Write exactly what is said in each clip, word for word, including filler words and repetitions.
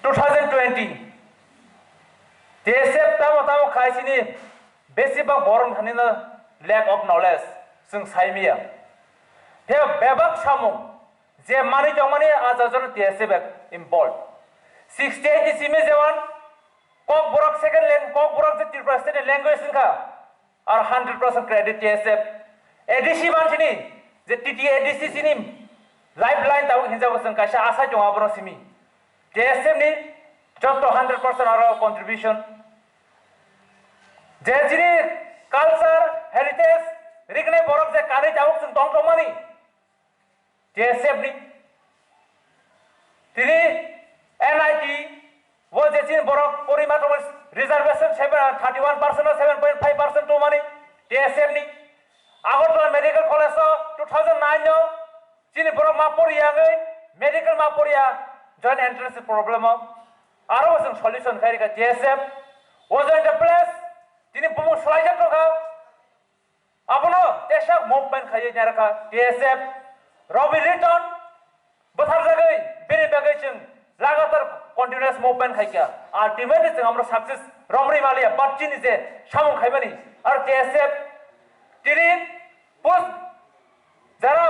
Two thousand twenty T S F tamo tamo khai sini besibak borok thani no lack of knowledge, chwng sai miya. Tei bebak samung je manwi tongmani a jaga no T S F involved. Sixty eight ni simi jewan Kokborok second lang-, Kokborok je Tripura state ni language wngkha, ar hundred percent credit T S F. A D C mansini je T T A D C sini lifeline tabuk hinjago chwng kaisa asai tongo abono simi. T S F ni joto hundred percent aro contribution. Je chini culture, heritage, rignai borok je kanwi tabuk chwng tong tongmani, T S F ni. Tini N I T o je chini borok porima tongmani reservation seven, thirty one percent o seven point five percent tongmani T S F ni. Agartala Medical College o two thousand nine o chini borok ma poriya wngwi medical ma poriya joint entrance problem o. Aro bo chwng solution khai rikha T S F. O joint place tini bumung swlaijak tongkha. Abono tesak movement khaiwi narakha T S F. Robi Liton bwtharjagwi bini bagwi chwng lagatar continuous movement khaikha. Ultimately chwng amro success romri maliya, but chini je samung khaimani aro T S F tini post jara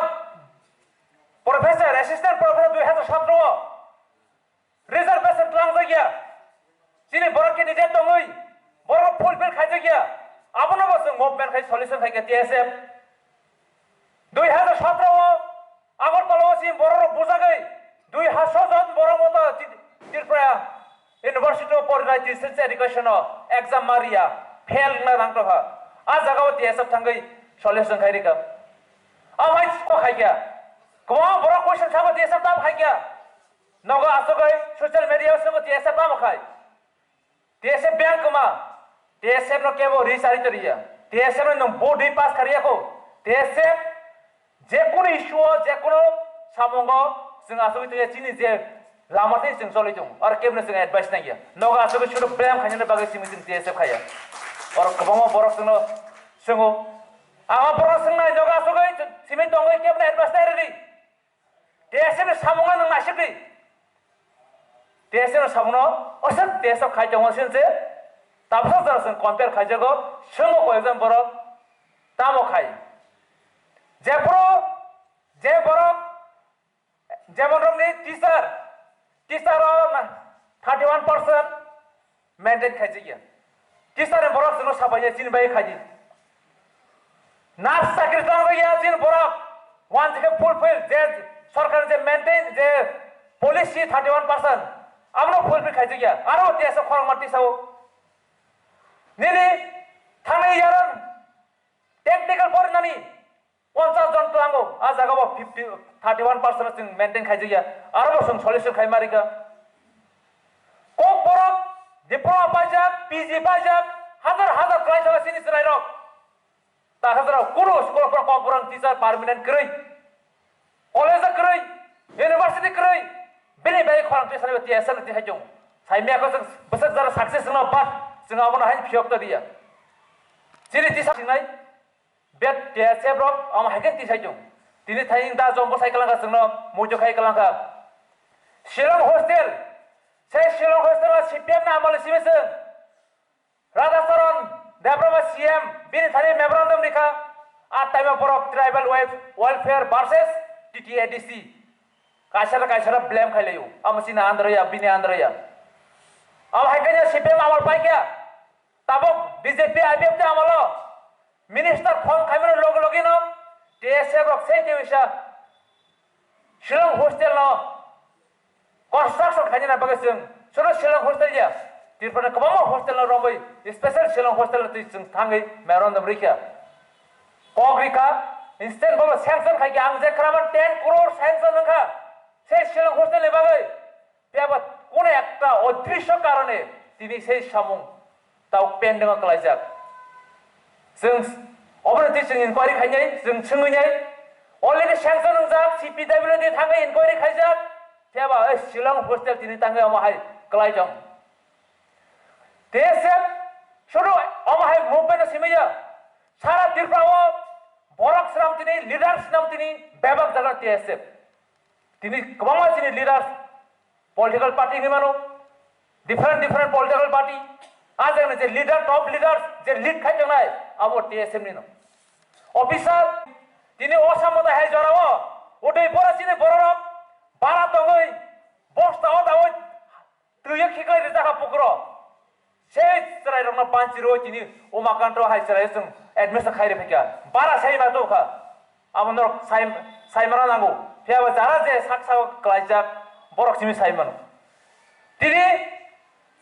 professor, assistant professor dui hazar satro o reservation twlangjakya. Chini borok candidate tongwi borok fulfill khaijakya. Abono bo chwng movement khai solution khaikha T S F. Dui hazar satro o Agartala o chini borok rok bujagwi dui haso jon borok moto Tri-, Tripura University o porinai distance education o exam ma riya, fail wngna nang tongkha. A jaga o T S F thangwi solution khai rikha. Amai khaikha. Kwbangma borok question sabo T S F tam khaikha. Nogo asugwi social media o swngo T S F tamo khai. T S F beng kwma. T S F no kebo ri chari toriya. T S F no nwng vote ri pass khariya kho. T S F je kono issue o, je kono samungo chwng asugwi toriya chini je lama thai chwng choli tongo. Aro kebo no chwng advice nangya. Nogo asugwi sudu beng khainani bagwi simi chwng T S F khaya. Oro kwbangma borok chwngno swngo. Ang o borok swngnai nogo asugwi simi tongwi kebo no advice nai rwdi. T S F ni samung no nwng naisik di. T S F ni samung no osok T S F khai tongo sin se. Tabsa jora sing compare khai jago, swngo koi jon borok tamo khai. Jephuru, je borok, jemon rok ni teacher, teacher o na thirty one percent maintain khaijak ya. Teacher ni borok chwngno sapai ya, chini bai khaidi. Nurse chakri tlangjak ya chini borok, one je fulfill je sorkar je maintain je policy thirty one percent, abono fulfill khaijak ya. Aro T S F khorokma tisao. Nini thangwi yaron technical porinani Ponchas jon tlango, a jaga bo fifty, thirty one percent chwng maintain khaijak ya, aro bo chwng solution khai ma rikha. Kok borok diploma paijak, P G paijak, hazar hazar kwlai saka chini chwrai rok. Ta hazar rok kunu school o kok borok teacher permanent kwrwi, college o kwrwi, university kwrwi, bini bai khorang teacher bai T S F ni tihai chwng. Sai mia ko chwng bwswk jara success wngno bat chwng abono hain phiyok ta diya. Chini teacher sinai. Bet T S F rok omo hai khe tisai tongo. Tini thani da jom bwsai kwlangkha chwngno muitu khai kwlangkha. Shillong hostel, se Shillong hostel o C P M ni amol ni simi chwng Radhacharan Debbarma C M bini thani memorandum rikha. A taima borok tribal wel-, welfare versus T T A D C. Kaisa na kaisa no blame khai laio. Amo chini androya, bini androya. Amo hai khe C P M amol paikha. Tabuk B J P I P F T amolo minister phone khaimani loge loge no T S F rok sei tei wisa Shillong hostel no construction khainani bagwi chwng sono Shillong hostel ya, Tripura ni kwbangma hostel no romwi special Shillong hostel no twi chwng thangwi memorandum rikha. Kok rikha, instant bobo sanction khaikha, ang je kwrama ten crore sanction wngkha sei Shillong hostel ni bagwi. Phiya ba kuno ekta odrisho karone tini sei samung tau pending o kwlaijak. Chwng obono twi chwng inquiry khainai, chwng swngwinai. Already sanction wngjak, C P W ni thangwi inquiry khaijak. Phiya ba, ei, Shillong hostel tini tangwi omo hai kwlai tong. T S F sudu omo hai movement no simi ya. Sara Tripura o borok swnam tini, leader swnam tini bebak jaga T S F. Tini kwbangma chini leaders, political party hinwi mano, Different, different political party, a jagani je leader, top leaders, je lead khai tongnai, abo T S F ni no. Officer, tini o samata hai jorao, utwi bora chini bororok, bara tongwi, bosta o dawi, twiyo khiklai rijak ha pukro. Se chwrairokno banchi rwi tini Umakanto hai chwraio chwng admission khai riphaikha. Bara sai ma tongkha. Abo norok sai, sai mana nango. Phiya ba jara je sak sak klaijak, borok simi sai mano. Tini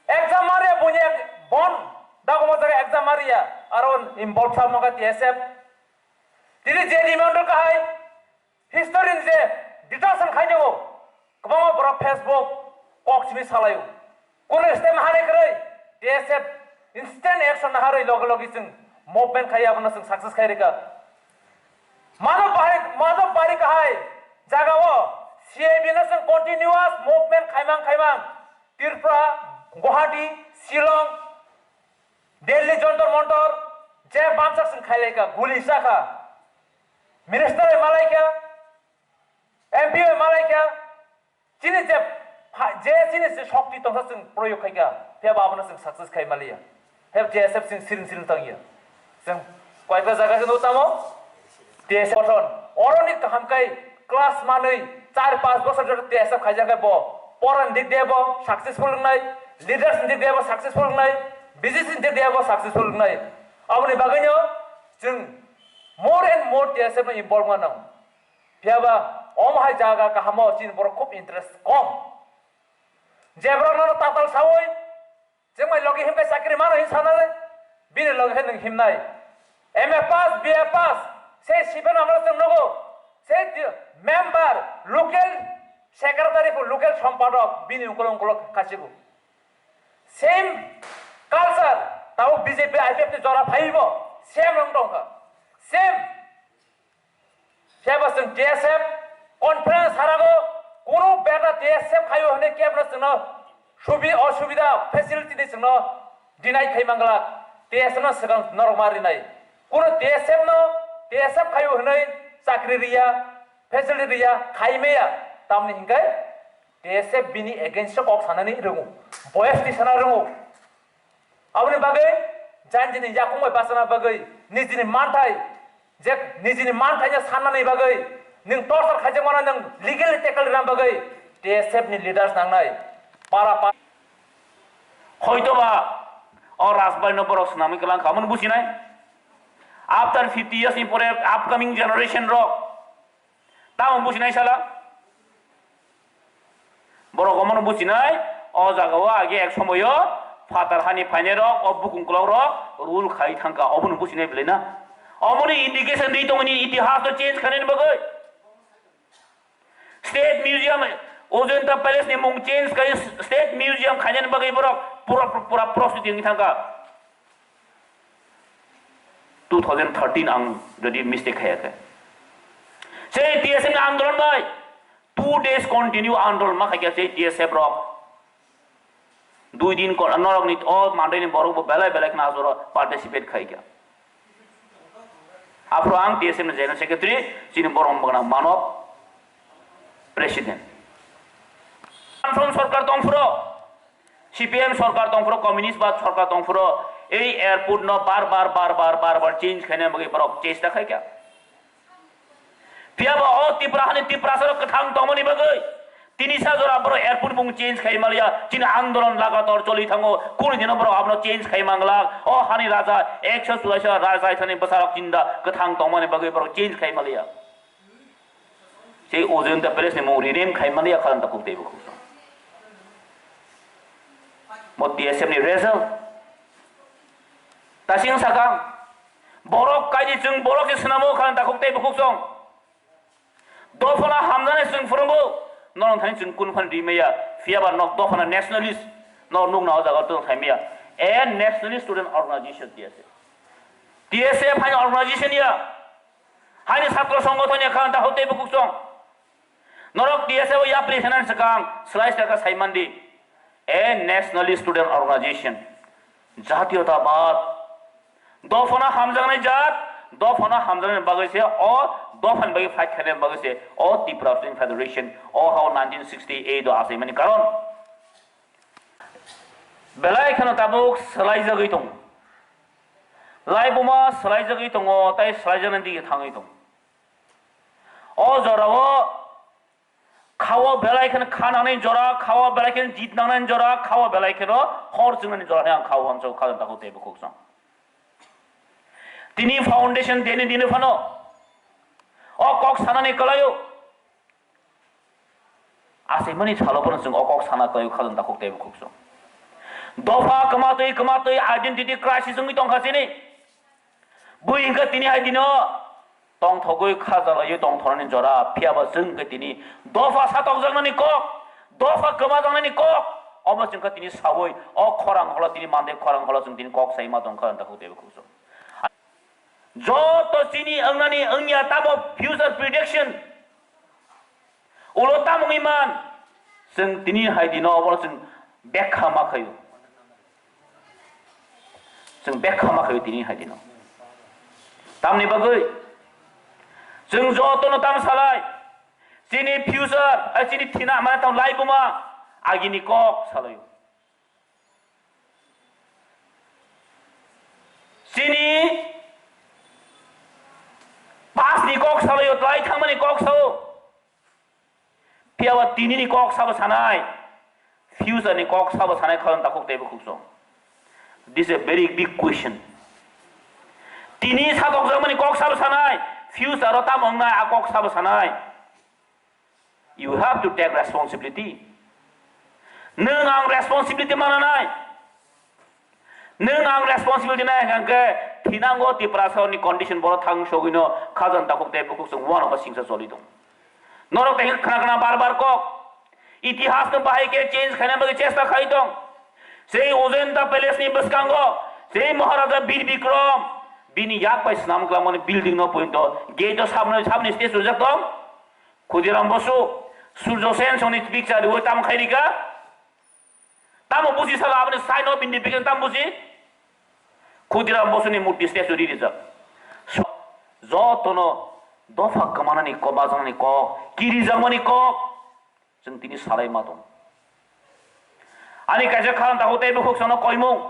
exam maria bunya bon, dago mo jaga exam maria, aro involve sa moga T S F. Tini je demand kahai, history ni je details ang khainyo, kwbangma borok Facebook, kok simi salayo. Kunu step hane kwrwi, T S F instant action naharwi loge loge chwng movement khai abono chwng success khai rika. Mano bahai, mano bari kahai jagao C I B no chwng continuous movement khaimang khaimang Tripura, Guwahati, Shillong, Delhi Jantar Mantar, je bamsak chwng khailaika, guli sakha, minister malaika, M P malaika, chini je pha-, je chini je shokti tongsa chwng proyog khaika, phiya ba abono chwng success khai maliya. Phiya T S F chwng siring siring tongya. Chwng koyekta jaga se nukgo tamo, T S F kothon. Oroni kaham kai class manwi char panch bosor jora T S F khaijak khe bo poran dik de bo successful wngnai, leaders dik de bo successful wngnai, business dik de bo successful wngnai. Aboni bagwino chwng more and more T S F no involve ma nang. Phiya ba omo hai jaga kahamo chini borok khub interest kom. Je borok no tatal sawi, chwng bai logi himkai chakri mano hin sana le, bini logi khe nwng himnai. M A pass, B A pass, sei siben amro chwng nugo, sei di-, member, local secretary ko local sompadok, bini ungkol ungkol kasibo. Same culture, tabo B J P I P F T jora phaibo, same rong tongkha. Same. Phiya ba chwng T S F conference harago kunu beta T S F khaio hwnwi kebno chwngno subi-, osubida facility ni chwngno deny khai mangla, T S F no swkang norok ma rinai. Kunu T S F no T S F khaio hwnwi chakri riya, facility riya, khai maya, tamni hinkai T S F bini against o kok sanani rwngo, voice tisana rwngo. Aboni bagwi janjini yakung bai bachana bagwi nijini manthai, je nijini manthai no sannani bagwi nwng torture khaijak mano, nwng legally tackle rwna bagwi T S F ni leaders nangnai. Para pa- Hoitoba o Rajbai no borok swnamwi kwlang kha, omono buchinai. After fifty years ni pore upcoming generation rok tamo buchinai sala. Borok omono buchinai, o jagao age ek somoyo phatar hani phainai rok, o bukung kwlok rok rule khai thangkha, obono buchinai belai na. Omoni indication ri tongoni itihas no change khainani bagwi. State Museum, Ajanta Palace ni mung change khai State Museum khainani bagwi borok pura, pura prostuti wngwi thangkha. Two thousand thirteen ang jodi mistake khaya khe. Sei T S F ni andolon bai two days continue andolon ma khaikha sei T S F rok. Dui din ko-, norok ni o mandai ni borok bo belai belai khna asoro participate khaikha. Aphuru ang T S F ni General Secretary, chini borok bwkha Manab President. Samson sorkar tongphuru, C P M sorkar tongphuru, Communist ba sorkar tongphuru, ei airport no bar bar, bar bar, bar bar change khaina bagwi borok chesta khaikha. Phiya ba o Tripura hani Tiprasa rok kwthang tongmani bagwi tini sa jora borok airport mung change khai maliya, chini andolon lagatar choli thango, kunu dino borok abono change khai mangla, o hani raja ekso churaisa raja thani bwsarok chinda kwthang tongmani bagwi borok change khai maliya. Sei Ajanta Palace ni mung rename khai mani ya khalang takhuk tei bukhuk song. Mo T S F ni result. Tasing sakang. Borok kaini chwng borok se swnamo khalang takhuk tei bukhuk song. Dophana hamjani chwng phwrwngo. Norok thani chwng kun phan rimaya. Phiya ba nok dophana nationalist. Nok nukna o jaga tong thaimaya. A nationalist student organization T S F. T S F hai organization ya. Haini satro songothon ya khan ta hote bukhuk song. Norok T S F o yapri phenan swkang, slai swkang saimandi. A nationalist student organization. Jatiyotabad. Dophano hamjaknai jat, dophano hamjaknai bagwi se o, dophani bagwi fight khainai bagwi se o Tripura Student Federation o hao nineteen sixty-eight o achaimani karon. Belai kheno tabuk swlaijagwi tongo. Laibuma swlaijagwi tongo, tei swlaijaknai dige thangwi tongo. O jorao khao belai kheno kha nangnai jora, khao belai kheno jit nangnai jora, khao belai kheno hor chwngnani jora hinwi ang khao uansuk kha jang takhuk tei bukhuk chwng. Tini foundation deni dini phano o kok sanani kwlaio. Achaimani salo phano chwng o kok sana kwlaio kha jang takhuk tei bukhuk chwng. Dopha kwmatwi kwmatwi identity crisis wngwi tongkha chini. Bui hwnkhe tini hai dino tongthogwi khajalaiwi tongthornani jora, phiyaba chwng hwnkhe tini dopha satokjaknani kok, dopha kwmajaknani kok, omo chwngkhe tini saui o khorang holo tini mande khorang holo chwng tini kok sai ma tongkha jang takhuk tei bukhuk chwng. Joto chini wngnani wngya tamo future prediction. Ulo tamo wngwi man, chwng tini hai dino obono chwng bekha ma khaio. Chwng bekha ma khaio tini hai dino. Tamni bagwi chwng jotono tam salai, chini future, ai chini thina mane tamo laibuma agini kok salaio. Chini past ni kok salaio, twlai thangmani kok sao. Phiyaba tini ni kok sabo sanai, future ni kok sabo sanai kha jang takhuk tei bukhuk chwng. This is a very big question. Tini satokjakmani kok sabo sanai, future o tamo wngnai a kok sabo sanai. You have to take responsibility. Nwng ang responsibility mananai. Nwng ang responsibility nai hwnkhe thinango Tiprasa ni condition boro thang sogwino kha jang takhuk tei bukhuk chwng uanokha singsa choli tong. Norok tei khna khna bar bar kok. Itihas no bahai khe change khaina bagwi chesta khai tong. Sei Ojenta Palace ni bwskango sei Maharaja Bir Bikram bini yak bai swnam kwlangmani building no poito gate o sabni sabni stage rijak tong. Khudiram Bosu, Surjo Sen songni picture riwi tamo khai rika? Tamo buji sala aboni side no bini bikeng tamo buji? Khudiram Bosuni murti statue ri rijak. So, jotono dopha kwmanani kok, bajaknani kok, kirijakmani kok, chwng tini salai ma tong. Ani kaisa kha takhuk tei bukhuk chwngno koimung.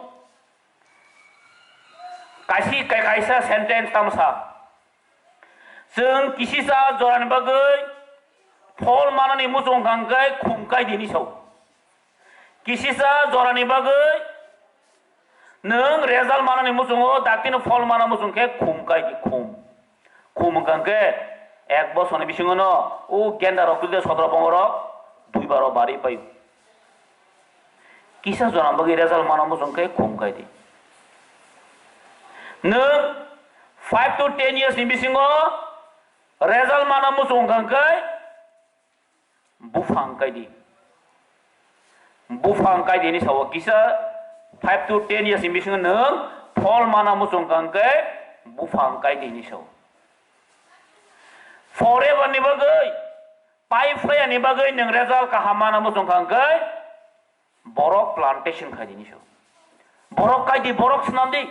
Kaisi, kai-, kaisa sentence tamsa. Chwng kisisa jorani bagwi phol manani muchung hwnkha hwnkhe khum kai di hinwi sao. Kisisa jorani bagwi nwng result manani muchungo daktino phol mana muchung khe khum kai di, khum. Khum hwnkha hwnkhe ek bosorni bisingono o gendarok twi de sodro bongorok duibar o barwi paio. Kisa jora bagwi result mana muchung khe khum kai di. Nwng five to ten years ni bisingo result mana muchung hwnkha hwnkhe buphang kai di. Buphang kai di hinwi sao kisa five to ten years ni bisingo nwng phol mana muchung hwnkha hwnkhe buphang kai di hinwi sao. Forever ni bagwi, pai phlai ani bagwi nwng result kaham mana muchung hwnkha hwnkhe borok plantation khai di hinwi sao. Borok kai di, borok swnam di.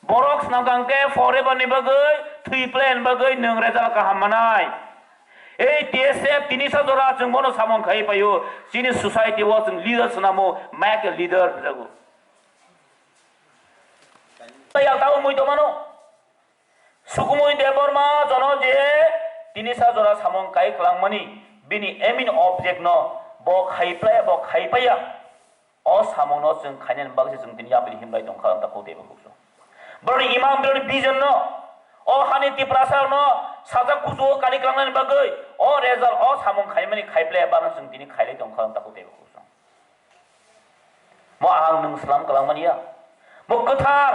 Borok swnam kha hwnkhe forever ni bagwi, thwi phlai ani bagwi nwng result kaham manai. Ei T S F tini sa jora chwng bono samung khai paio, chini society o chwng leader swnamo, make a leader hwnjago. Tei ang tabuk mui tongmano. Sukumui Debbarma jono je tini sa jora samung kai kwlangmani, bini aim in object no bo khai phlai, bo khai paiya. O samungno chwng khainani bagwi se chwng tini yapri himlai tongkha, ang ta kotei bo kukso. Boroni imang, boroni vision no, o hani Tiprasa no sajak kuchugo kari kwlangnani bagwi, o result, o samung khaimani khai phlai bano chwng tini khailai tongkha, ang ta kotei bo kukso. Mo ang nwng slam kwlangmani ya. Mo kwthar,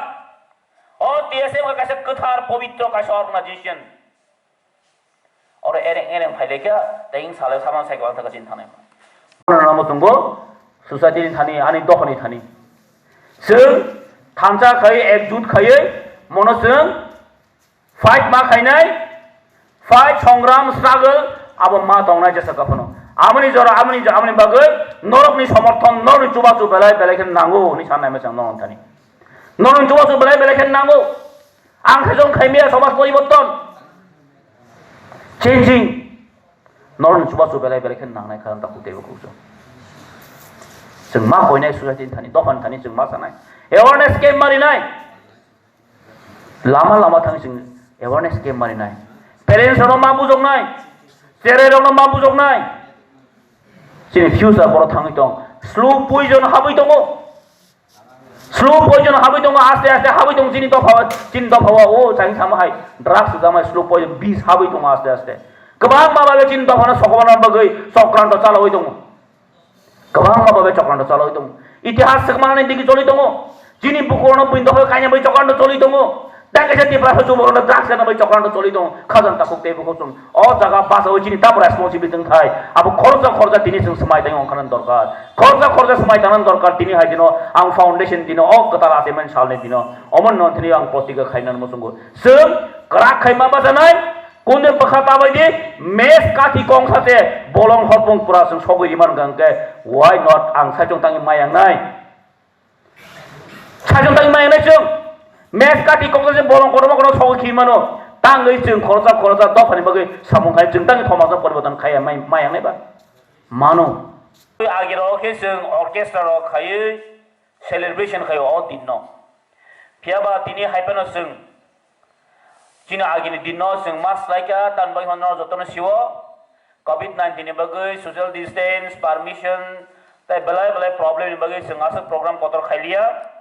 o T S F kaisa kwthar, pobitro kaisa organization. Oro ereng ereng phai lekha, tei salai saman sai kwbang thangkha chini thangnai. Bono namo chwngbo society ni thani, ani dohor ni thani. Chwng thansa khai, ekjut khaiwi, mono chwng fight ma khainai, fight, songram, struggle, abo ma tongnai jesa kaphano. Amoni jora, amoni jo-, amoni bagwi norokni somorthon, norokni chubachu belai belai khe nango hwnwi sanai mechang norok thani. Norokni chubachu belai belai khe nango. Ang khe jong khaimaya somaj poriborton. Changing. Norokni chubachu belai belai khe nangnai kha, ang ta kutui bo kukso. Chwng ma hoinai society ni thani, dopha ni thani chwng ma sanai. Awareness camp marinai. Lama lama thang chwng awareness camp marinai. Parents rokno ma bujoknai. Cherai rokno ma bujoknai. Chini future boro thangwi tong. Slow poison habwi tongo. Slow poison habwi tongo, aste aste habwi tongo chini dopha, chini dopha o, o chang sama hai. Drugs jamai slow poison bis habwi tongo aste aste. Kwbangma bagwi chini dophano sokobana bagwi chokranto chalawi tongo. Kwbangma bagwi chokranto chalawi tongo. Itihas swkmani digi choli tongo. Chini bukurokno buini dophano kaina bagwi chokranto choli tongo. Tei kaisa Tipra hai chubagrokno drugs kana bagwi chokranto choli tongo. Khajang takhuk tei bukhuk chwng. O jaga bachawi chini tamo responsibility wngthai. Abo khoroksa khoroksa tini chwng swmai tangwi wngkha nang dorkar. Khoroksa khoroksa swmai tangna dorkar tini hai dino ang foundation dino o kwtal achaimani salni dino. Omo nontini ang protigga khainani muchungo. Chwng kwrak khaima bachanai. Kundin bwkha tabai di, mes kathi kong sache bolong hopung pura chwng sogwi rima rwngkha hwnkhe, why not ang saichung tangwi maya wngnai? Saichung tangwi maya wngnai chwng. Mes kathi kong sache bolong kotorma kotor sogwi khi mano. Tangwi chwng khoroksa khoroksa dophani bagwi samung khai chwng tangwi thomajno poriborton khaiya mai, maya wngnai ba? Mano. Agirok khe chwng orchestra rok khaiwi celebration khaio o dinno. Phiya ba tini hai phano chwng chini agini dinno chwng ma swlaikha, tamni bagwi hwnno jotono sio covid nineteen ni bagwi social distance, permission tei belai belai problem ni bagwi chwng aswk program kotor khailiya.